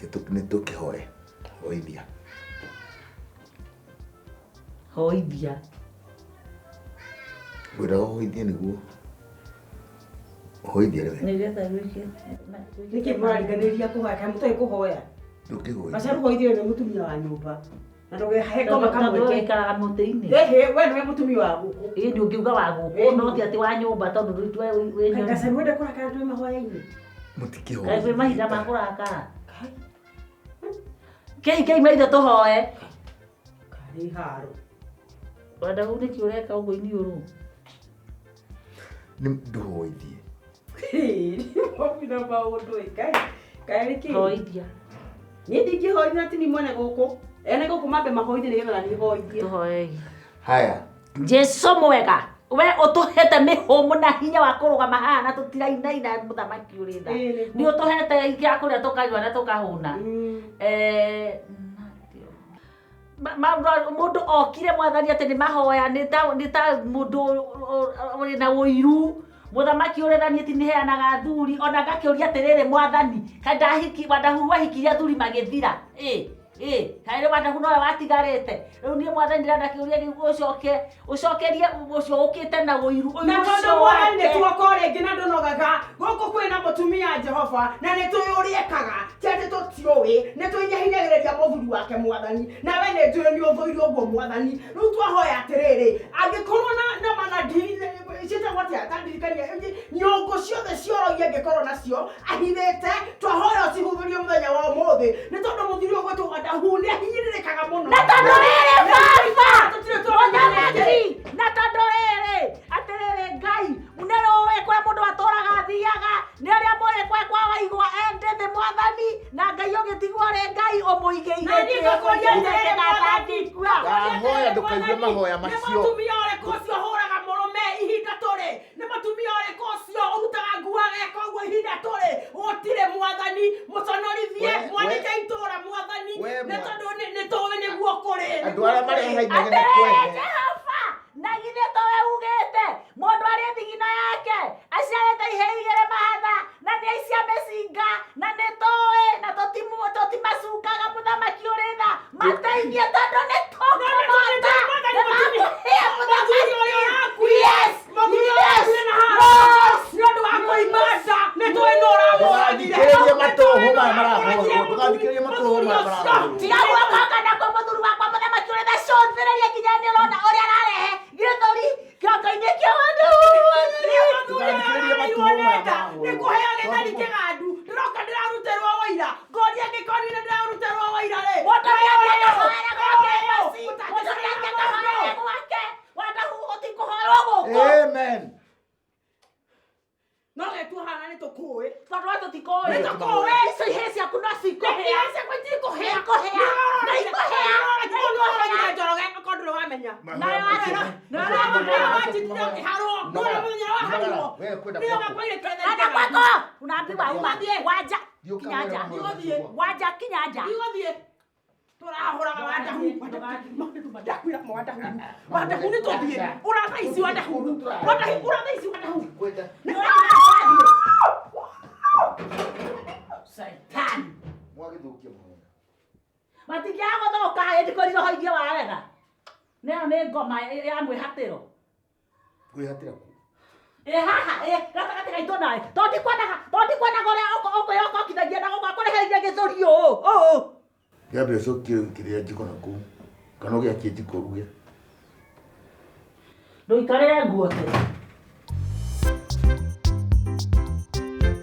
Reke nĩ tũkĩhoe. Hoithia. Hoithia. Ngwenda ũhoithie nĩguo. Hoithia rĩwe. Nĩgetha gwĩke. Nĩkĩ mũraringanĩrĩria kũhoya kana mũtoĩ kũhoya? Ndũkĩhoithie. Gacaru hoithio nĩ mũtumia wa nyũmba. Na ndũgehae ngoma Tondũ kamweke. wĩikaraga mũtĩ-inĩ. Ĩhĩ, we nĩwe mũtumia wa gũkũ. Ĩ nĩ ũngiuga wa gũkũ no ti atĩ wa nyũmba tondũ rĩu we wĩ nyoni. Gacaru wende kũrakara twĩ mahoya-inĩ. Mũtikĩhoe. Kaĩ kwĩ mahinda ma kũrakara. Kĩi kĩi maitho tũhoe. Karĩ haro. Wenda hau nĩkĩ ũreka ũguo iniũrũ? Nĩ ndũhoithie. Wabina maũndũ ĩ, kaĩ kaĩ nĩ kĩĩ? Hoithia. Niĩ ndingĩhoithia ti ni mwene gũkũ. Ene gũkũ mambe mahoithie nĩgetha na niĩ hoithie. Tũhoei. Haya. Jesu mwega we ũtũhete mĩhũmũ na hinya wa kũrũgama haha na tũtirainaina mũthamaki ũrĩ tha Ĩĩ, nĩguo. nĩ ũtũhete gĩa kũrĩa tũkanyua na tũkahũna Eh, mũndũ okire mwathani atĩ nĩ mahoya nĩ ta nĩ ta mũndũ ũrĩ na ũiru mũthamaki ũrĩ na niĩ ti nĩheanaga athuri ona ngakĩũria atĩrĩrĩ mwathani kaĩ ndahiki wandahu wahikirie athuri magĩthira ĩ ĩ kaĩ rĩu wandahu nowe watigarĩte rĩu niĩ mwathani ndĩrenda kĩũria kĩu ũcoke ũcokerie ũcio ũkĩte na ũiru ũiru Na tondũ ũcio mwathani nĩ wake. tuoka o rĩngĩ na ndũnogaga gũkũ kwĩna mũtumia Jehova na nĩ tũĩ ũrĩa ekaga ti atĩ tũtiũĩ nĩ tũinyahinyagĩrĩria mũthuri wake mwathani na we nĩ njũĩ nĩ ũthũire ũguo mwathani rĩu twahoya atĩrĩrĩ angĩkorwo na na mana ciĩtagwo atĩa ta ndirikania nyũngũ ciothe ciorogia angĩkorwo nacio ahithĩte twahoya ũcihũthũrie mũthenya wa ũmũthĩ nĩ tondũ mũthuri ũyũ gwĩtwo Wadahu nĩ ahinyĩrĩrĩkaga mũno na tondũ rĩrĩ baba Tũtirĩ tũramenya mũthamaki na tondũ rĩrĩ atĩrĩrĩ ngai nĩ rũĩ kũrĩa mũndũ atũraga athiaga nĩ ũrĩa mũrĩ kwe kwa waigua ende thĩ mwathani na ngai ũgĩtigwo rĩ ngai ũmũigĩire Na niĩ ngakũria atĩrĩrĩ, mwathani. Ndahoya ndũkaigue mahoya Nĩ macio. mũtumia ũrĩkũ ũcio ũhũraga mũrũme ihinda tũrĩ? Nĩ mũtumia ũrĩkũ ũcio ũrutaga nguo ageka ũguo ihinda tũrĩ? Gũtirĩ mwathani, mũconorithie, mwanĩke itũra mwathani, we nĩ tondũ nĩ tũĩ nĩguo kũrĩ. Andũ arĩa marehaga inegene atĩrĩrĩ kwene. jehova na githĩ towe ugĩte mũndũ arĩ thigino yake aciarĩte ihĩ igĩrĩ mahatha na nĩ aicia mĩcinga na nĩ tũĩ na tũtimacungaga mũthamaki ũrĩ tha mateithie tondũ nĩ tũkũmota nĩ makũhĩa Mũthuri ũrĩa mũthamaki ũrakuire, yes mũthuri ũrĩa yes ũrakuire na haro, yes nĩ ũndũ wa kũimba nda, nĩ tũĩ nũ ũramũragire. Ndũgathikĩrĩrie matũhũ maya marahũrwo. Ndũgathikĩrĩrie matũhũ maya marahũrwo. tiga guokonga na kwa mũthuri wakwa mũthamaki ũrĩ tha cũthĩrĩria nginya nĩ ũrona ũrĩa ararehe gĩthũri kĩongo-inĩ kĩa mũndũ Ndũgathikĩrĩrie matũhũ maya marahũrwo. nĩ kũheo gĩtheri kĩgandu ndĩroka ndĩrarutĩrwo wũira ngoria angĩkorwo nĩ ndĩrarutĩrwo wũira rĩ Mũndũ nĩathiĩ akahoere gwake mũciĩ. Mũndũ nĩathiĩ akahoere gwake. Wandahu ũtikũhoerwo gũkũ. Amen. no getuo hana nĩ tũkũĩ Tondũ we tũtikũĩ. Nĩ tũkũĩ. Icio ihĩĩ ciaku no cikũhĩa. ciakwa itikũhĩa Ikũhĩa. Na ikũhĩa. Na ikũhĩa. njoroge okorwo ndũrĩ wamenya Nayo wanjitire ũkĩharwo nĩwona mũthenya waharirwo We kwenda nĩyo kwaku. makwaire kĩtheri Enda kĩgandu. kwako. Unaambiwa uma. Wanja. Thiĩ Kinya nja. ũkahoere mahoya macio. Wanja kinya nja. Ndigũthiĩ tũrahũraga wandahu ndakwĩra ma wandahu wandahu nĩ tũthiĩ ũratha ici wandahu wandahu ũratha ici wandahu Kwenda. Shaitani. Mwagĩthũkia mahoya. Matingĩaga gũthũka hĩndĩ kũrira hoithie wa wega. Nĩyo nĩ ngoma ya mwĩhatĩro. Kwĩhatĩra kũ? Ĩ haha ĩ gatagatĩ gaitũ nawe tondũ ndikwonaga tondũ ndikwonaga ũrĩa ũkwĩyokokithagia na gũkũ akũreheire gĩthũri ũũ ũũ Kĩambe ũcokie kĩrĩa njiko na kũu. Kana ũgĩakie njiko ũruge. ndũikarĩre nguo te